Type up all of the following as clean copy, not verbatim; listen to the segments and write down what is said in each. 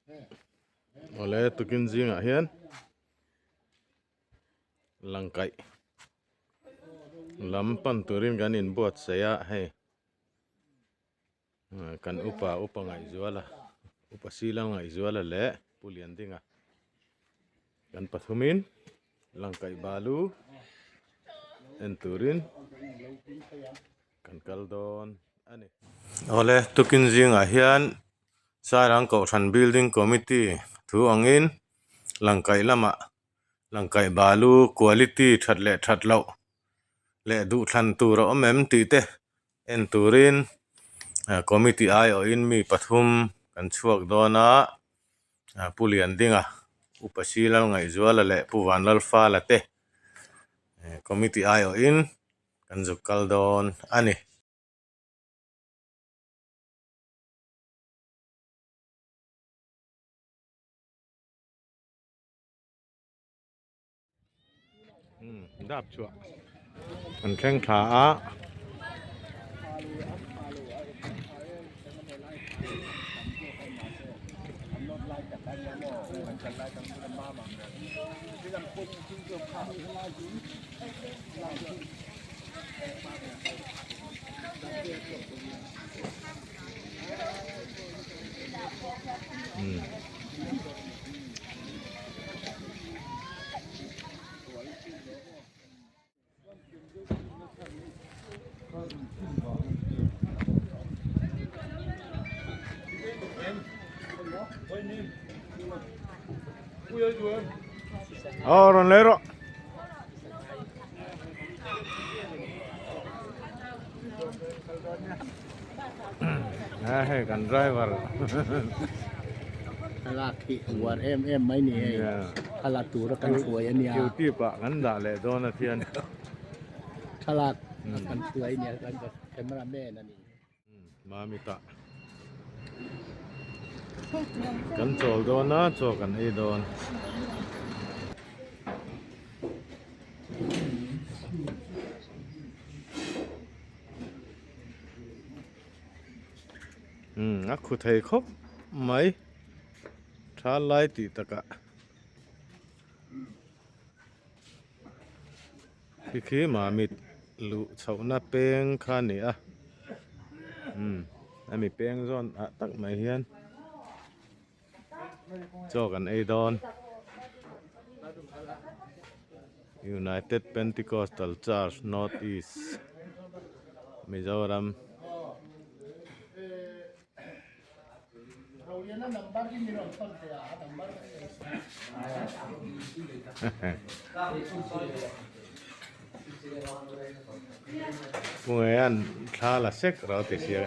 Awle tukin zingah hian langkaih lam pan turin kan inbuatsaih a hei kan upa upa Ngaihzuala upa Sila Ngaihzuala leh Pu Liandinga kan pathumin langkaih balu en turin kan kal dawn a ni. Awle tukin zingah hian Sairang Kohhran Building Committee thu angin langkaih lamah langkaih balu quality that leh that loh leh duhthlan tur a awm em tih te en turin committee aiawhin mi pathum kan chhuak dawn a Pu Liandinga Upa Silalngaihzuala leh Pu Vanlalfala te committee aiawhin kan zuk kal dawn a ni. Dap chhuah an thleng thla a. Aw rawn lei rawh. A hei kan driver Thlalak hi a uar em em mai ni hei thlalak tura kan hruai a nia YouTube ah kan dah leh dawn a thian thlalak a kan hruai a nia kan camera man a ni. Mami tah kan chawl dawn a chaw kan ei dawn. Umm a khu thei khawp mai tha lai tih takah khi khi mamit luh chhohna peng kha a ni a umm hemi peng zawn ah tak mai hian. Chaw kan ei dawn. United Pentecostal Church North East Mizoram. Pungeian thla la sek ro ti sia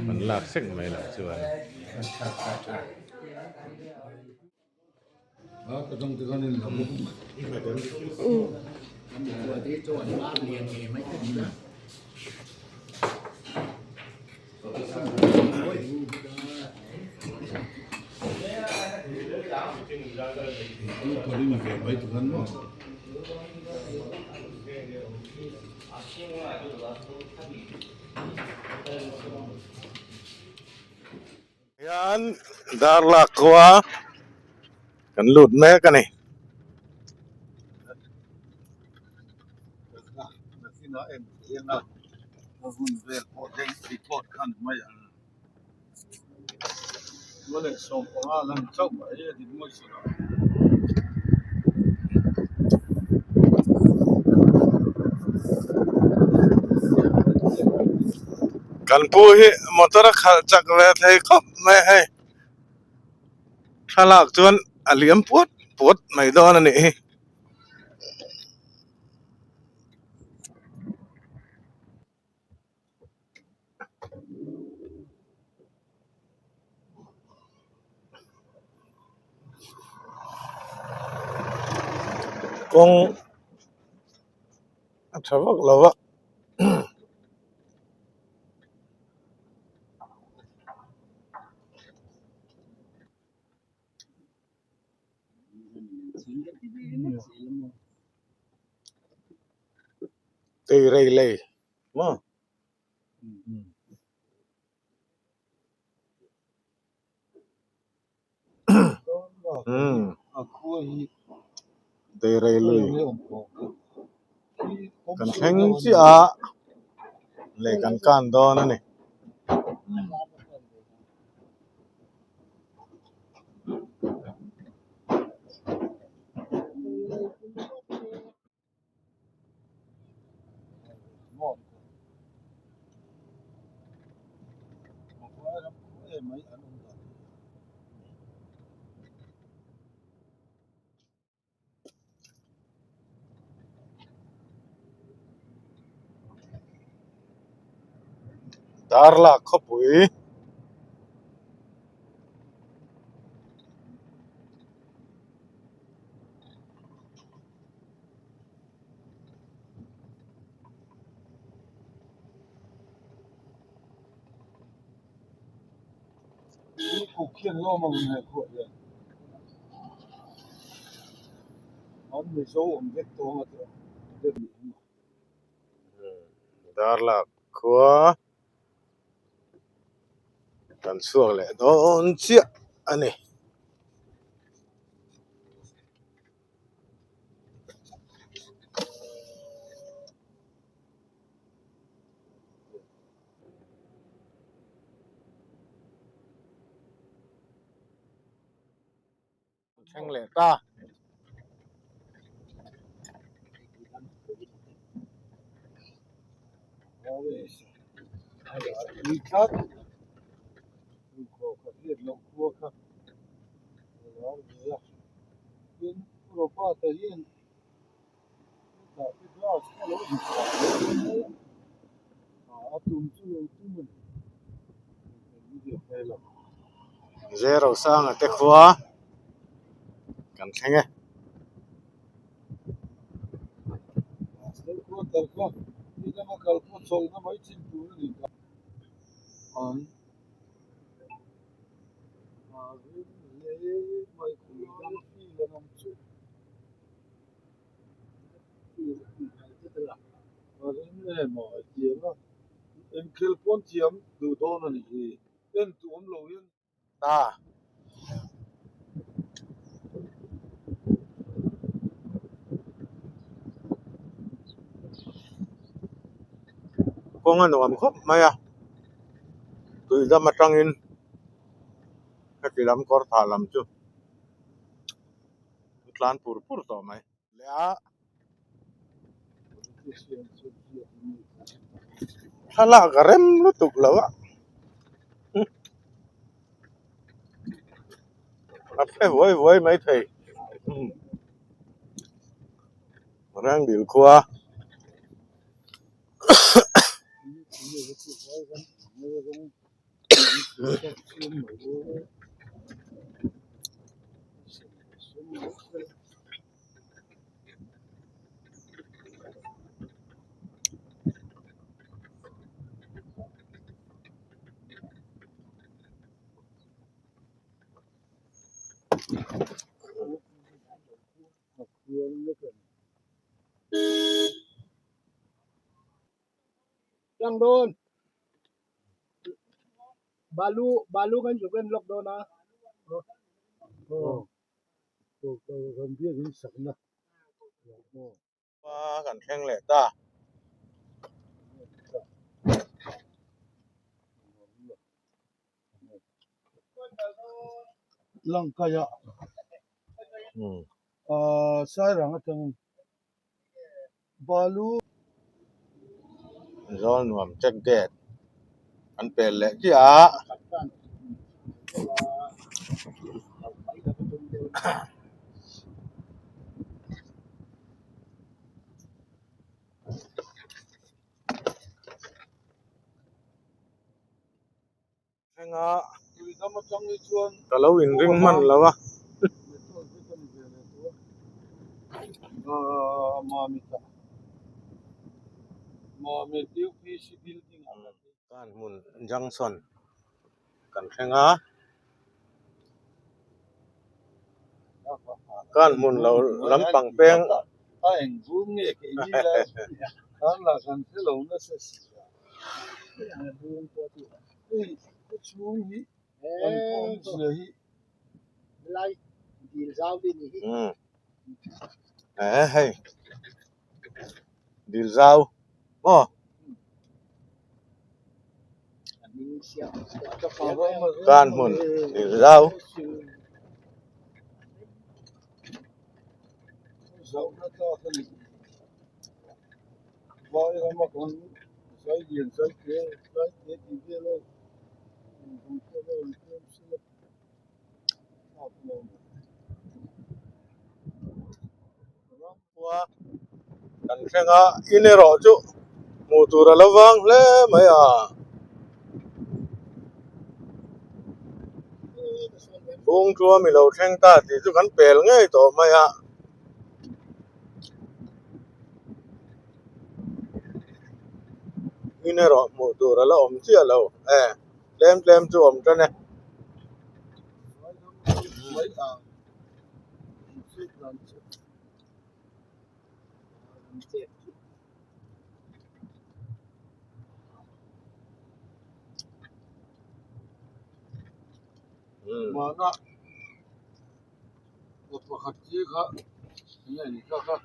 an lak sek mai loh chuan. Hian darlak khua kan lut mek a ni. Kan pu hi motor a khalh chak ve thei khawp mai a hei thlalak chuan a liam puat puat mai dawn a nih hi. Kawng a tha vak lo a. Tei rei lei maw. Teirei lui kan thleng chiah a lei kan kan dawn a ni. Darlak khawpui. Darlak khua kan chhuak leh dawn chiah a ni. Thleng leh ta. Zero sanga te khua kan thleng e. Ta. Kawng a nuam khawp mai a, tui dam atangin heti lam kawr thah lam chu a tlan pur pur tawh mai. Leh a thlalak a rem lutuk lo a a phe vuai vuai mai thei Rengdil khua. Tlang dawn balu balu kan zuk en lawk dawn a kan thleng leh ta. Langkaia Sairang atangin Balu. Zawl nuam check gate an pel leh chiah a. Thlenga ka lo inring hman lo a. Kanhmun junction kan thleng a. Kanhmun lo lampang peng. Umm eh hei dil zau maw. Kan hmun dil zau. Khua kan thleng a in erawh chu hmuh tur a lo vang hle mai a. Bung tlua mi lo thleng ta tih chu kan pel ngei tawh mai a. In erawh hmuh tur a la awm chiah lo e tlem tlem chu awm tan e. Mahna pakhat chi kha enge ni kha kha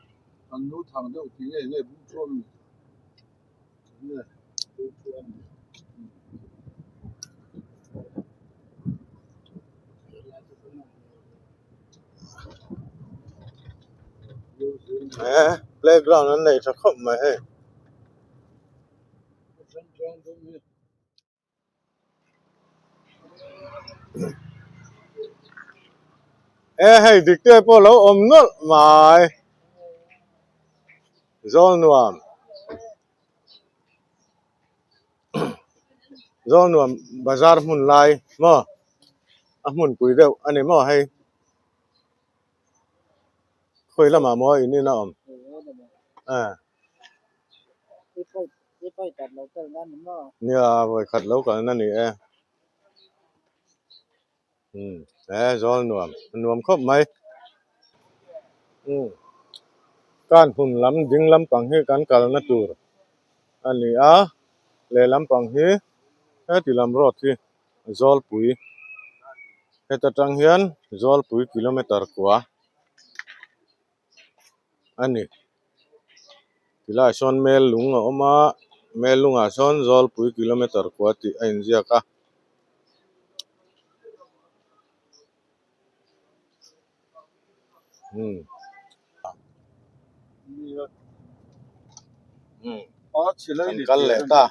an nu thang deuh tih nge nge bung thuam ni nge bung thuam ni. Eh playground an nei tha khawp mai hei. Eh hei dik te pawh lo awm nawlh mai zawl nuam zawl nuam bazar hmun lai maw a hmunpui deuh a ni maw hei khawi lamah maw in in a awm eh. Nia vawikhat lo kalna ni e umm he zawl nuam a nuam khawp mai umm kan hun lam ding lampang hi kan kalna tur a ni a lehlam pang hi heti lam road hi Zawlpui heta tang hian Zawlpui kilometer kua a ni. Tilaiah sawn mel lung a awm a mel lungah sawn Zawlpui kilometer kua tih a inziak a. Kan kal leh ta.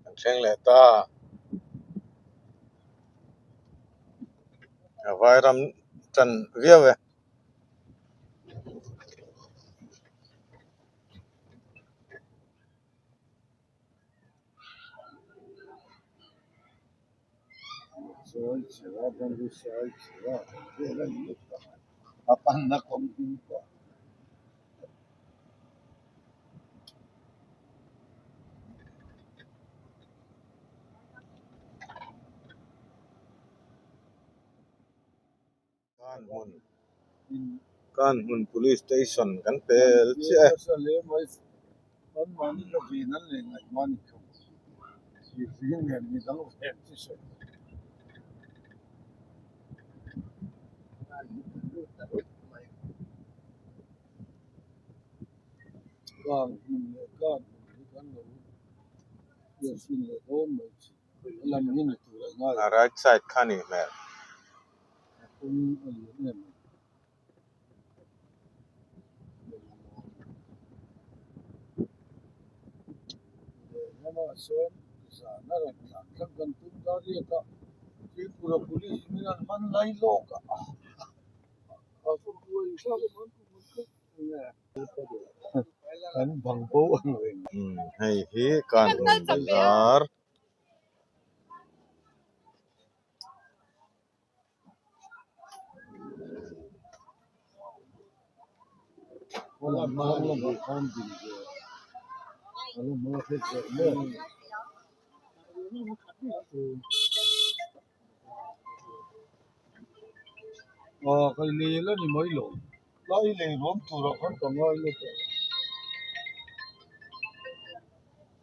Kan thleng leh ta. A vai ram tan viau e. Kanhmun Police Station kan pel chiah e. A right side kha nih hmel. Hei hi Kanhmun bazar.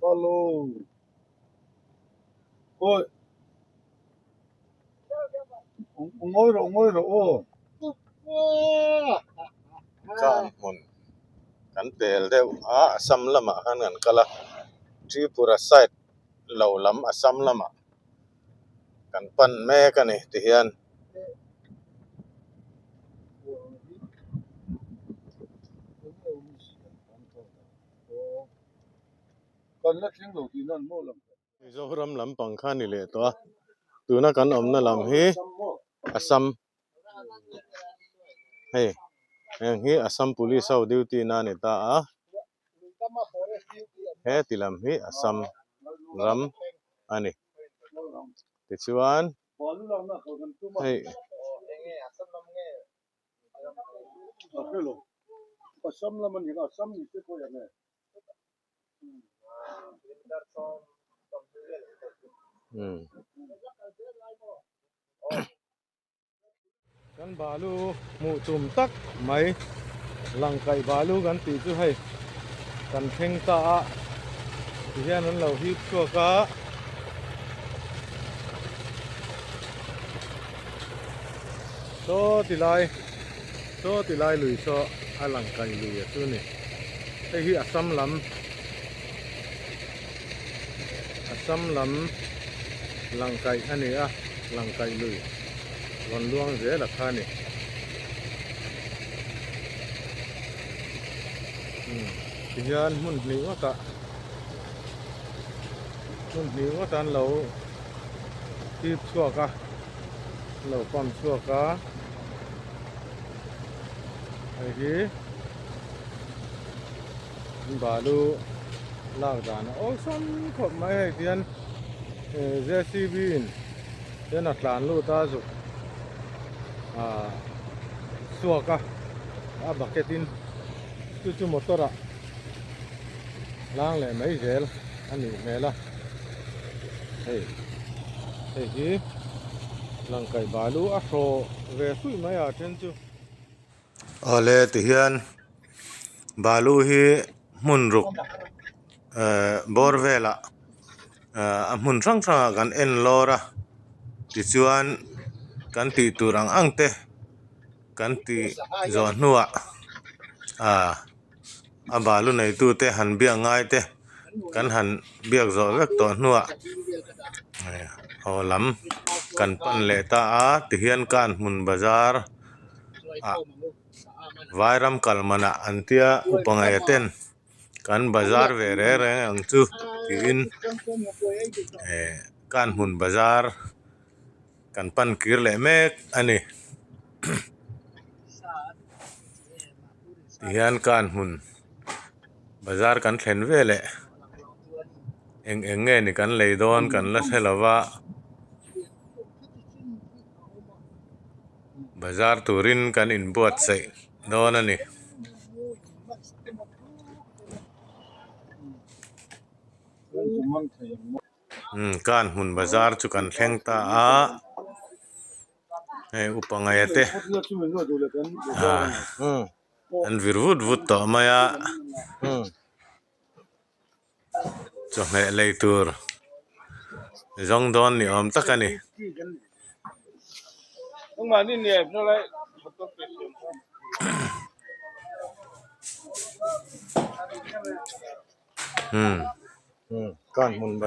Hello. Oi. Ngawi rawh ngawi rawh aw. Khan hmun kan pel deuh a Assam lamah khan kan kal a Tripura side lo lam Assam lamah kan pan mek a ni tihian. Kan la thleng lo tih nan maw lang. Mizoram lampang kha a ni leh tawh a, tuna kan awmna lam hi Assam hei heng hi Assam police ho duty na a ni ta a, he ti lam hi Assam ram a ni tichuan hei. Kan balu hmuh tum tak mai langkaih balu kan tih chu hei kan thleng ta a tihian an lo hip chhuak a. Saw ti lai saw ti lai lui saw a langkaih lui a chu ni. Hei hi Assam lam Assam lam langkaih a ni a, langkaih lui rawn luang zel a kha a ni. Umm tihian hmun hnih ngawtah hmun hnih ngawt an lo tip chhuak a, an lo pump chhuak a hei hi. Balu lak dan a awlsam khawp mai hei tihian J_C_B in hian a tlan lut a zuk ah chhuak a a bucket in chu chu motor ah lang leh mai zel a nih hmel a hei hei hi langkaih balu a hrawh ve hruih mai a then chu. Awle tihian balu hi hmun ruk ehh bawr velah ehh a hmun hrang hrangah kan en lawr a tichuan kan tih tur ang ang te kan tih zawh hnuah ahh a balu neitu te han biak ngai te kan han biak zawh vek tawh hnuah haw lam kan pan leh ta a tihian kan hmun bazar. Ah vairam kal manah an tia upa ngei ten kan bazar ve reng reng ang chu tiin eh kan hmun bazar kan pan kir leh mek a ni tihian kan hmun bazar kan thlen veleh eng eng nge ni kan lei dawn kan la hre lo va. Bazar turin kan inbuatsaih dawn a ni. Umm kan hmun bazar chu kan thleng ta a hei upa ngaia te ah an vir vut vut tawh mai a. Chawhmeh lei tur zawng dawn ni awm tak a ni.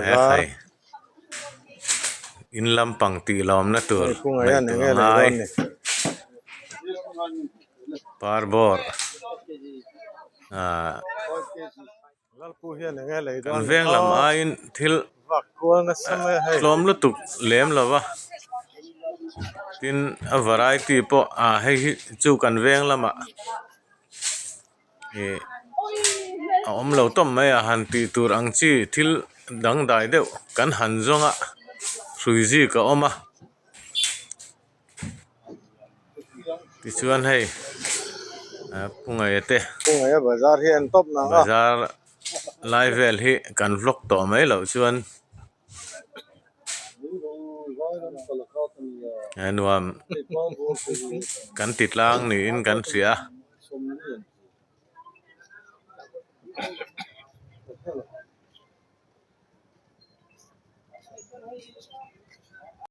He in lampang tih lawmna tur ngaihtuah ngai parbawr ah. Kan veng lam aiin thil tlawm lutuk lem lo va tin a variety pawh ah hei hi chu kan veng lamah ih a awm lo tawp mai a han tih tur ang chi thil dangdai deuh kan han zawng a hrui zik a awm a. Tichuan hei Pungaia te bazar lai vel hi kan vlog tawh mai loh chuan nuam kan ti tlang niin kan hria a.